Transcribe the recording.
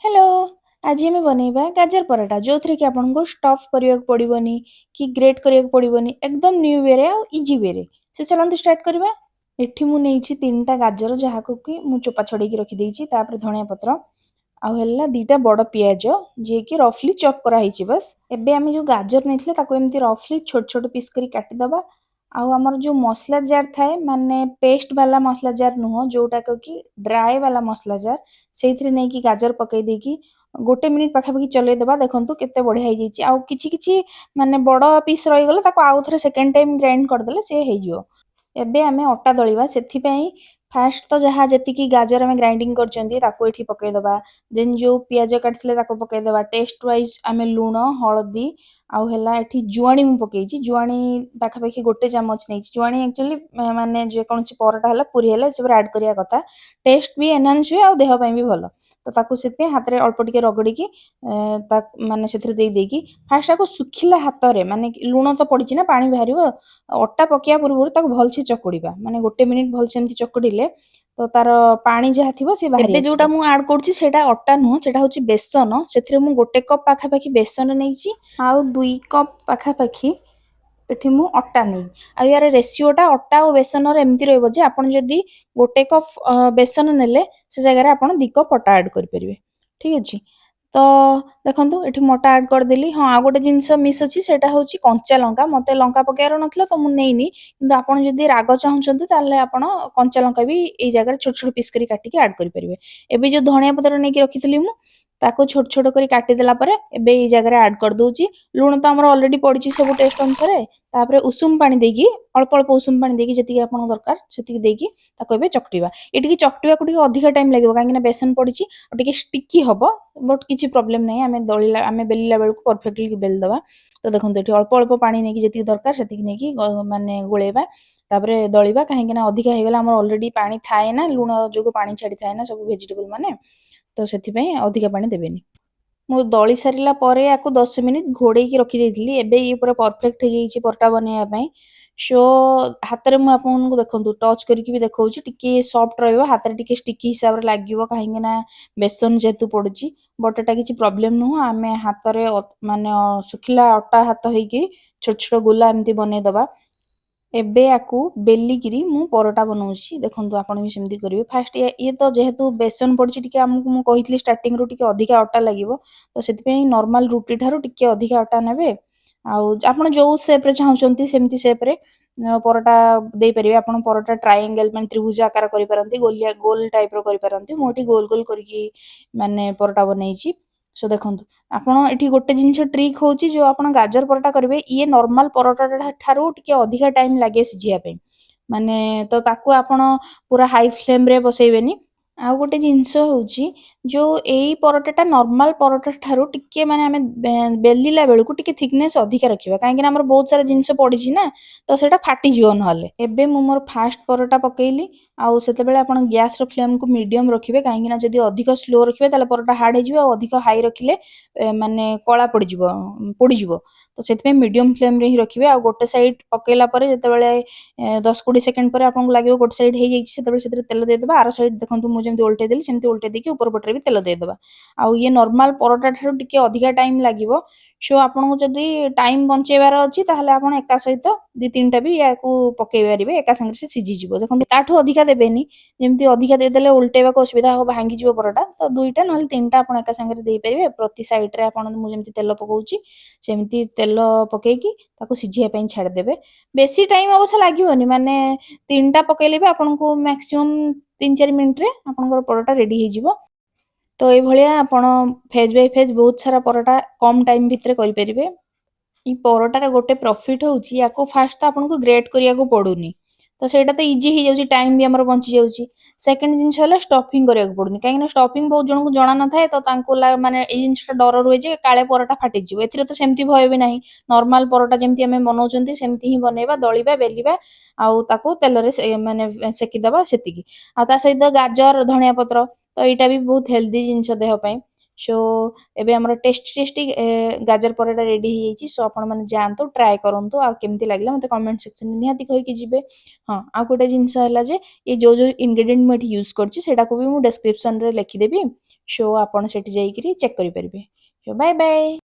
Hello, ଆଜି ଆମେ ବନେଇବା ଗାଜର ପରଟା, ଯେଉଁଥିରେ କି ଆପଣଙ୍କୁ ଷ୍ଟଫ୍ କରିବାକୁ ପଡ଼ିବନି କି ଗ୍ରେଟ୍ କରିବାକୁ ପଡ଼ିବନି, ଏକଦମ ନ୍ୟୁ ୱେରେ ଆଉ ଇଜି ୱେରେ। ସୋ ଚାଲନ୍ତୁ ଷ୍ଟାର୍ଟ କରିବା। ଏଠି ମୁଁ ନେଇଛି ତିନିଟା ଗାଜର, ଯାହାକୁ କି ମୁଁ ଚୋପା ଛଡ଼େଇକି ରଖିଦେଇଛି। ତାପରେ ଧଣିଆ ପତ୍ର ଆଉ ହେଲା 2ଟା ବଡ଼ ପିଆଜ, ଯିଏକି ରଫଲି ଚପ୍ କରାହେଇଛି ବାସ୍। ଏବେ ଆମେ ଯେଉଁ ଗାଜର ନେଇଥିଲେ, ତାକୁ ଏମିତି ରଫଲି ଛୋଟ ଛୋଟ ପିସ୍ କରି କାଟିଦେବା। ଆଉ ଆମର ଯେଉଁ ମସଲା ଜାର୍ ଥାଏ, ମାନେ ପେଷ୍ଟ ବାଲା ମସଲା ଜାର୍ ନୁହଁ, ଯେଉଁଟାକ କି ଡ୍ରାଏ ବାଲା ମସଲା ଜାର୍, ସେଇଥିରେ ନେଇକି ଗାଜର ପକେଇ ଦେଇକି ଗୋଟେ ମିନିଟ୍ ପାଖାପାଖି ଚଲେଇଦେବା। ଦେଖନ୍ତୁ କେତେ ବଢ଼ିଆ ହେଇଯାଇଛି। ଆଉ କିଛି କିଛି ମାନେ ବଡ଼ ପିସ୍ ରହିଗଲେ ତାକୁ ଆଉ ଥରେ ସେକେଣ୍ଡ ଟାଇମ୍ ଗ୍ରାଇଣ୍ଡ କରିଦେଲେ ସେ ହେଇଯିବ। ଏବେ ଆମେ ଅଟା ଦଳିବା। ସେଥିପାଇଁ ଫାଷ୍ଟ ତ ଯାହା ଯେତିକି ଗାଜର ଆମେ ଗ୍ରାଇଣ୍ଡିଙ୍ଗ କରିଛନ୍ତି, ତାକୁ ଏଠି ପକେଇଦେବା। ଦେନ୍ ଯେଉଁ ପିଆଜ କାଟିଥିଲେ, ତାକୁ ପକେଇଦେବା। ଟେଷ୍ଟ ୱାଇଜ୍ ଆମେ ଲୁଣ, ହଳଦୀ ଆଉ ହେଲା ଏଠି ଜୁଆଣି ମୁଁ ପକେଇଛି। ଜୁଆଣି ପାଖାପାଖି ଗୋଟେ ଚାମଚ ନେଇଛି। ଜୁଆଣି ଆକ୍ଚୁଆଲି ମାନେ ଯେକୌଣସି ପରଟା ହେଲା, ପୁରୀ ହେଲା, ଏସବୁରେ ଆଡ଼୍ କରିବା କଥା। ଟେଷ୍ଟ ବି ଏନହାନ୍ସ ହୁଏ ଆଉ ଦେହ ପାଇଁ ବି ଭଲ। ତ ତାକୁ ସେଥିପାଇଁ ହାତରେ ଅଳ୍ପ ଟିକେ ରଗଡ଼ିକି ତା ମାନେ ସେଥିରେ ଦେଇ ଦେଇକି ଫାଷ୍ଟ ତାକୁ ଶୁଖିଲା ହାତରେ, ମାନେ ଲୁଣ ତ ପଡ଼ିଛି ନା, ପାଣି ବାହାରିବ, ଅଟା ପକେଇବା ପୂର୍ବରୁ ତାକୁ ଭଲସେ ଚକୁଡ଼ିବା। ମାନେ ଗୋଟେ ମିନିଟ୍ ଭଲସେ ଏମିତି ଚକୁଡ଼ିଲେ ତ ତାର ପାଣି ଯାହା ଥିବ ସେ ବାହାରି। ଏବେ ଯୋଉଟା ମୁଁ ଆଡ୍ କରୁଛି, ସେଇଟା ଅଟା ନୁହଁ, ସେଇଟା ହେଉଛି ବେସନ। ସେଥିରେ ମୁଁ ଗୋଟେ କପ୍ ପାଖାପାଖି ବେସନ ନେଇଛି ଆଉ 2 କପ୍ ପାଖାପାଖି ଏଠି ମୁଁ ଅଟା ନେଇଛି। ଆଉ ୟାର ରେସିଓଟା ଅଟା ଆଉ ବେସନର ଏମିତି ରହିବ ଯେ ଆପଣ ଯଦି ଗୋଟେ କପ୍ ବେସନ ନେଲେ, ସେ ଜାଗାରେ ଆପଣ 2 କପ୍ ଅଟା ଆଡ୍ କରିପାରିବେ। ଠିକ୍ ଅଛି? ତ ଦେଖନ୍ତୁ, ଏଠି ମୁଁ ଅଟା ଆଡ୍ କରିଦେଲି। ହଁ, ଆଉ ଗୋଟେ ଜିନିଷ ମିସ୍ ଅଛି, ସେଇଟା ହେଉଛି କଞ୍ଚା ଲଙ୍କା। ମୋତେ ଲଙ୍କା ପକେଇବାର ନଥିଲା, ତ ମୁଁ ନେଇନି। କିନ୍ତୁ ଆପଣ ଯଦି ରାଗ ଚାହୁଁଛନ୍ତି, ତାହେଲେ ଆପଣ କଞ୍ଚା ଲଙ୍କା ବି ଏଇ ଜାଗାରେ ଛୋଟ ଛୋଟ ପିସ୍ କରି କାଟିକି ଆଡ୍ କରିପାରିବେ। ଏବେ ଯେଉଁ ଧଣିଆ ପତ୍ର ନେଇକି ରଖିଥିଲି ମୁଁ, ତାକୁ ଛୋଟ ଛୋଟ କରି କାଟିଦେଲା ପରେ ଏବେ ଏଇ ଜାଗାରେ ଆଡ୍ କରିଦେଉଛି। ଲୁଣ ତ ଆମର ଅଲରେଡି ପଡ଼ିଛି ସବୁ ଟେଷ୍ଟ ଅନୁସାରେ। ତାପରେ ଉଷୁମ ପାଣି ଦେଇକି, ଅଳ୍ପ ଅଳ୍ପ ଉଷୁମ ପାଣି ଦେଇକି, ଯେତିକି ଆପଣଙ୍କୁ ଦରକାର ସେତିକି ଦେଇକି ତାକୁ ଏବେ ଚକଟିବା। ଏ ଟିକେ ଚକଟିବାକୁ ଟିକେ ଅଧିକା ଟାଇମ୍ ଲାଗିବ, କାହିଁକିନା ବେସନ ପଡ଼ିଛି ଆଉ ଟିକେ ଷ୍ଟିକି ହବ। ବଟ୍ କିଛି ପ୍ରୋବ୍ଲେମ୍ ନାହିଁ, ଆମେ ଦଳିଲା, ଆମେ ବେଲିଲା ବେଳକୁ ପରଫେକ୍ଟଲି ବେଲି ଦେବା। ତ ଦେଖନ୍ତୁ, ଏଠି ଅଳ୍ପ ଅଳ୍ପ ପାଣି ନେଇକି, ଯେତିକି ଦରକାର ସେତିକି ନେଇକି ମାନେ ଗୋଳେଇବା, ତାପରେ ଦଳିବା। କାହିଁକି ନା ଅଧିକା ହେଇଗଲେ ଆମର ଅଲରେଡି ପାଣି ଥାଏ ନା, ଲୁଣ ଯୋଗୁଁ ପାଣି ଛାଡ଼ିଥାଏ ନା ସବୁ ଭେଜିଟେବୁଲ୍ ମାନେ, ତ ସେଥିପାଇଁ ଅଧିକା ପାଣି ଦେବେନି। ମୁଁ ଦଳି ସାରିଲା ପରେ ୟାକୁ 10 ମିନିଟ୍ ଘୋଡ଼େଇକି ରଖିଦେଇଥିଲି। ଏବେ ଇଏ ପୁରା ପରଫେକ୍ଟ ହେଇଯାଇଛି ପରଟା ବନେଇବା ପାଇଁ। ସୋ ହାତରେ ମୁଁ ଆପଣଙ୍କୁ ଦେଖନ୍ତୁ ଟଚ୍ କରିକି ବି ଦେଖାଉଛି। ଟିକେ ସଫ୍ଟ ରହିବ, ହାତରେ ଟିକେ ଷ୍ଟିକି ହିସାବରେ ଲାଗିବ, କାହିଁକି ନା ବେସନ ଯେହେତୁ ପଡୁଛି। ବଟ୍ ଏଟା କିଛି ପ୍ରୋବ୍ଲେମ୍ ନୁହଁ। ଆମେ ହାତରେ ମାନେ ଶୁଖିଲା ଅଟା ହାତ ହେଇକି ଛୋଟ ଛୋଟ ଗୋଲା ଏମିତି ବନେଇଦବା। ଏବେ ୟାକୁ ବେଲିକିରି ମୁଁ ପରଟା ବନଉଛି। ଦେଖନ୍ତୁ, ଆପଣ ବି ସେମିତି କରିବେ। ଫାଷ୍ଟ ଇଏ ତ ଯେହେତୁ ବେସନ ପଡ଼ିଛି, ଟିକେ ଆମକୁ ମୁଁ କହିଥିଲି ଷ୍ଟାର୍ଟିଂରୁ, ଟିକେ ଅଧିକା ଅଟା ଲାଗିବ। ତ ସେଥିପାଇଁ ନର୍ମାଲ ରୁଟି ଠାରୁ ଟିକେ ଅଧିକା ଅଟା ନେବେ। ଆଉ ଆପଣ ଯୋଉ ସେପ୍ରେ ଚାହୁଁଛନ୍ତି, ସେମିତି ସେପ୍ରେ ପରଟା ଦେଇପାରିବେ। ଆପଣ ପରଟା ଟ୍ରାଏଙ୍ଗେଲ ମାନେ ତ୍ରିଭୁଜ ଆକାର କରିପାରନ୍ତି, ଗୋଲିଆ ଗୋଲ ଟାଇପ୍ର କରିପାରନ୍ତି। ମୁଁ ଏଠି ଗୋଲ ଗୋଲ କରିକି ମାନେ ପରଟା ବନେଇଛି। ସୋ ଦେଖନ୍ତୁ ଆପଣ, ଏଠି ଗୋଟେ ଜିନିଷ ଟ୍ରିକ୍ ହେଉଛି, ଯୋଉ ଆପଣ ଗାଜର ପରଟା କରିବେ, ଇଏ ନର୍ମାଲ ପରଟା ଠାରୁ ଟିକେ ଅଧିକା ଟାଇମ୍ ଲାଗେ ସିଝିବା ପାଇଁ। ମାନେ ତ ତାକୁ ଆପଣ ପୁରା ହାଇ ଫ୍ଲେମ୍ରେ ବସେଇବେନି। ଆଉ ଗୋଟେ ଜିନିଷ ହେଉଛି, ଯୋଉ ଏଇ ପରଟାଟା ନର୍ମାଲ ପରଟା ଠାରୁ ଟିକେ ମାନେ ଆମେ ବେଲିଲା ବେଳକୁ ଟିକେ ଥିକନେସ୍ ଅଧିକା ରଖିବା, କାହିଁକିନା ଆମର ବହୁତ ସାରା ଜିନିଷ ପଡ଼ିଛି ନା, ତ ସେଇଟା ଫାଟିଯିବ ନହେଲେ। ଏବେ ମୁଁ ମୋର ଫାଷ୍ଟ ପରଟା ପକେଇଲି। ଆଉ ସେତେବେଳେ ଆପଣ ଗ୍ୟାସ୍ର ଫ୍ଲେମ୍କୁ ମିଡ଼ିୟମ୍ ରଖିବେ, କାହିଁକିନା ଯଦି ଅଧିକ ସ୍ଲୋ ରଖିବେ, ତାହେଲେ ପରଟା ହାର୍ଡ଼ ହେଇଯିବ ଆଉ ଅଧିକ ହାଇ ରଖିଲେ ମାନେ କଳା ପଡ଼ିଯିବ, ପୋଡ଼ିଯିବ। ତ ସେଥିପାଇଁ ମିଡ଼ିୟମ୍ ଫ୍ଲେମ୍ରେ ହିଁ ରଖିବେ। ଆଉ ଗୋଟେ ସାଇଡ୍ ପକେଇଲା ପରେ ଯେତେବେଳେ 10-20 ସେକେଣ୍ଡ ପରେ ଆପଣଙ୍କୁ ଲାଗିବ ଗୋଟେ ସାଇଡ୍ ହେଇଯାଇଛି, ସେତେବେଳେ ସେଥିରେ ତେଲ ଦେଇଦେବା। ଆର ସାଇଡ୍ ଦେଖନ୍ତୁ, ମୁଁ ଯେମିତି ଓଲଟେଇ ଦେଲି, ସେମିତି ଓଲଟେଇ ଦେଇକି ଉପର ପଟରେ ବି ତେଲ ଦେଇଦେବା। ଆଉ ଇଏ ନର୍ମାଲ ପରଟା ଠାରୁ ଟିକେ ଅଧିକା ଟାଇମ୍ ଲାଗିବ। ସୋ ଆପଣଙ୍କୁ ଯଦି ଟାଇମ୍ ବଞ୍ଚେଇବାର ଅଛି, ତାହେଲେ ଆପଣ ଏକା ସହିତ ଦି ତିନିଟା ବି ୟାକୁ ପକେଇ ପାରିବେ। ଏକା ସାଙ୍ଗରେ ସେ ସିଝିଯିବ। ଦେଖନ୍ତୁ, ତାଠୁ ଅଧିକା ଦେବେନି। ଯେମିତି ଅଧିକା ଦେଇଦେଲେ ଓଲଟେଇବାକୁ ଅସୁବିଧା ହବ, ଭାଙ୍ଗିଯିବ ପରଟା। ତ ଦୁଇଟା ନହେଲେ ତିନିଟା ଆପଣ ଏକା ସାଙ୍ଗରେ ଦେଇପାରିବେ। ପ୍ରତି ସାଇଡ୍ରେ ଆପଣ ମୁଁ ଯେମିତି ତେଲ ପକଉଛି, ସେମିତି ତେଲ ପକେଇକି ତାକୁ ସିଝିବା ପାଇଁ ଛାଡ଼ିଦେବେ। ବେଶୀ ଟାଇମ୍ ଅବଶ୍ୟ ଲାଗିବନି। ମାନେ ତିନିଟା ପକେଇଲେ ବି ଆପଣଙ୍କୁ ମ୍ୟାକ୍ସିମମ୍ 3-4 ମିନିଟ୍ରେ ଆପଣଙ୍କର ପରଟା ରେଡି ହେଇଯିବ। ତ ଏଇଭଳିଆ ଆପଣ ଫେଜ୍ ବାଇ ଫେଜ୍ ବହୁତ ସାରା ପରଟା କମ୍ ଟାଇମ୍ ଭିତରେ କରିପାରିବେ। ଏଇ ପରଟାର ଗୋଟେ ପ୍ରଫିଟ୍ ହେଉଛି, ୟାକୁ ଫାଷ୍ଟ ତ ଆପଣଙ୍କୁ ଗ୍ରେଟ୍ କରିବାକୁ ପଡ଼ୁନି, ତ ସେଇଟା ତ ଇଜି ହେଇଯାଉଛି, ଟାଇମ୍ ବି ଆମର ବଞ୍ଚି ଯାଉଛି। ସେକେଣ୍ଡ ଜିନିଷ ହେଲା ଷ୍ଟଫିଂ କରିବାକୁ ପଡୁନି, କାହିଁକିନା ଷ୍ଟଫିଂ ବହୁତ ଜଣଙ୍କୁ ଜଣା ନଥାଏ। ତ ତାଙ୍କୁ ମାନେ ଏଇ ଜିନିଷଟା ଡର ରୁହେ ଯେ କାଳେ ପରଟା ଫାଟିଯିବ। ଏଥିରେ ତ ସେମିତି ଭୟ ବି ନାହିଁ। ନର୍ମାଲ ପରଟା ଯେମିତି ଆମେ ବନଉଛନ୍ତି, ସେମିତି ହିଁ ବନେଇବା, ଦଳିବା, ବେଲିବା ଆଉ ତାକୁ ତେଲରେ ମାନେ ସେକିଦବା, ସେତିକି। ଆଉ ତା ସହିତ ଗାଜର, ଧଣିଆ ପତ୍ର, ତ ଏଇଟା ବି ବହୁତ ହେଲ୍ଦି ଜିନିଷ ଦେହ ପାଇଁ। ସୋ ଏବେ ଆମର ଟେଷ୍ଟି ଟେଷ୍ଟି ଗାଜର ପରଟା ରେଡ଼ି ହେଇଯାଇଛି। ସୋ ଆପଣମାନେ ଯାଆନ୍ତୁ, ଟ୍ରାଏ କରନ୍ତୁ ଆଉ କେମିତି ଲାଗିଲା ମୋତେ କମେଣ୍ଟ ସେକ୍ସନରେ ନିହାତି କହିକି ଯିବେ। ହଁ, ଆଉ ଗୋଟେ ଜିନିଷ ହେଲା ଯେ ଏ ଯୋଉ ଯୋଉ ଇନଗ୍ରେଡ଼ିଏଣ୍ଟ ମୁଁ ଏଠି ୟୁଜ୍ କରିଛି, ସେଇଟାକୁ ବି ମୁଁ ଡେସ୍କ୍ରିପସନରେ ଲେଖିଦେବି। ସୋ ଆପଣ ସେଠି ଯାଇକିରି ଚେକ୍ କରିପାରିବେ। Bye bye.